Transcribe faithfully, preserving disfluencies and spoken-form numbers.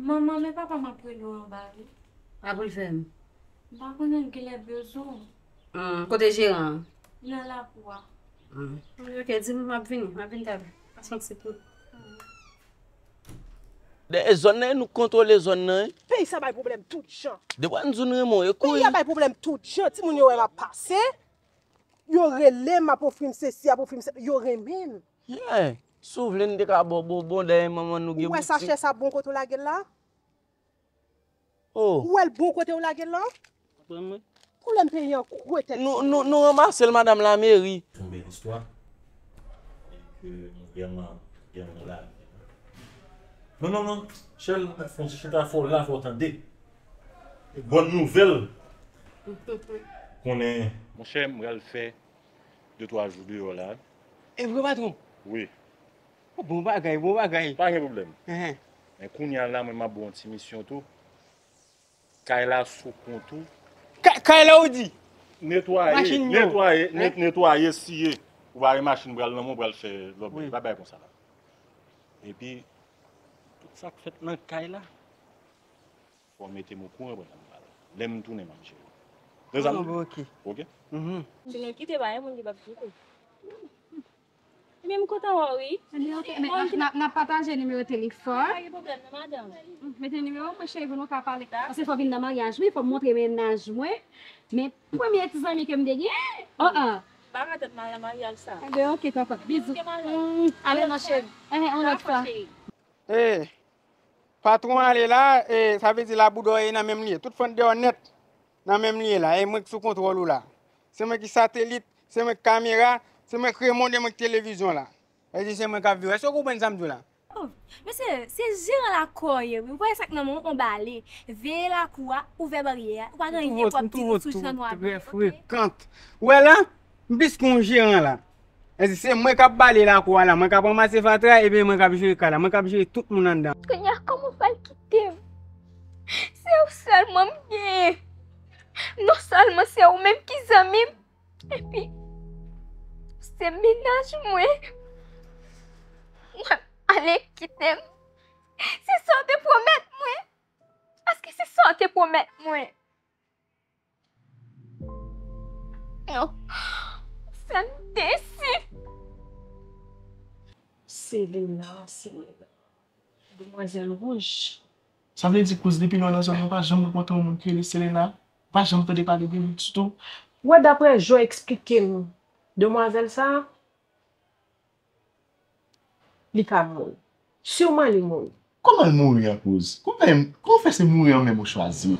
Manman, men papa m ap rele w anba wi. Sa pou l fè m? M pa konnen, l genlè bezwen w. Hmm, kote jeran an? Nan lakou a. Hmm. Ok, di m, m ap vini, m ap vin talè. Pasyans pou. Dèyè zòn nan, nou kontwole zòn nan, wi. Peyi sa bay pwoblèm tout jan. Depi nou di nou renmen w, e kouri. Peyi a bay pwoblèm tout jan. Timoun yo wè m ap pase. Yo rele m, ap ofri m sesi, ap ofri m sela. Yo renmen m. Yeah. Si w vle, n te ka ba w bonbon, dèyè manman nou gen boutik. Ou wè sachè sa bon kote w lage l la? Oh. Ou wè l bon kote w lage l la? Pwoblèm peyi an kwe tèt. Nou, nou, nou ranmase l, madanm lameri. Tonbe listwa. E ke nou vrèman, vrèman la. Non, non, non. Chèl, fon ti chita fò la, fò tande. Bòn nouvèl. Konnen. Monchè, m pral fè de twa jou deyò la. E vre, patwon? Wi. Oh, bon bagay, bon bagay. Pa gen pwoblèm. Enhen. Men kounye a la, mwen, m ap ba w yon ti misyon tou. Kay la sou kont ou. Kay la, ou di? Netwaye, netwaye, netwaye, siye. Ou pa gen machin, pral nan men w, pral fè lòt bagay, pa bay konsa la. Epi, tout sa k fèt nan kay la, fò w mete m okouran pandan m pa la. Lè m tounen, m ap jere. Lè sa m. Ah, bon, ok. Ok? Mhm. Si nou kite, pa gen moun ki p ap kite. Ebyen, m kontan wè w, wi. Ebyen, ok. Men n ap, n ap pataje nimewo telefòn. Pa gen pwoblèm, non, madanm. Mete nimewo mwen, cheri, pou nou ka pale. Paske fò w vin nan maryaj mwen, fò m montre mennaj mwen. Men premye ti zanmi ke m te gen. Oh, oh. Pa ka tèt mal nan maryaj sa. Ebyen, ok, papa. Bizou. Ok, madanm. Mm, ale non, cheri. Enhen, yon lòt fwa. Eh, patwon ale la, eh, sa vle di labou dòye nan menm lye. Tout fann deyò nèt nan menm lye la. E mwen ki sou kontwòl ou la. Se mwen ki satelit, se mwen ki kamera, se mwen ki remond, e mwen ki televizyon la. E di se mwen k ap viv. Èske w konprann sa m di w la? Oh, mesye, se jeran lakou a w ye, wi. Ou pa wè sa k nan men w, on bale. Veye lakou a, ouvè baryè a. Ou pa gen anyen pou ap di nou sou jan nou abiye, ok? Ou wè la? M plis ke yon jeran la. Èske se mwen k ap bale lakou a la, mwen k ap ranmase fatra, epi mwen k ap jere kay la, mwen k ap jere tout moun anndan. Kounye a, kòman w fè al kite m? Se ou sèlman m genyen. Non sèlman se ou menm ki zanmi m, epi se mennaj mwen. W ap ale kite m. Se sa w te pwomèt mwen? Èske se sa w te pwomèt mwen? Non. Fè m desi. Selena, Selena. Demwazèl wouj. Sa vle di kouz depi lè w nan zòn nan, ou pa janm rankontre yon moun ki rele Selena? Ou pa janm tande pale de li ditou? Wè, daprè jan w eksplike m demwazèl sa a, li ka mouri. Siman li mouri. Kòman l mouri an kouz? Kòman, kòman w fè se mouri an menm ou chwazi?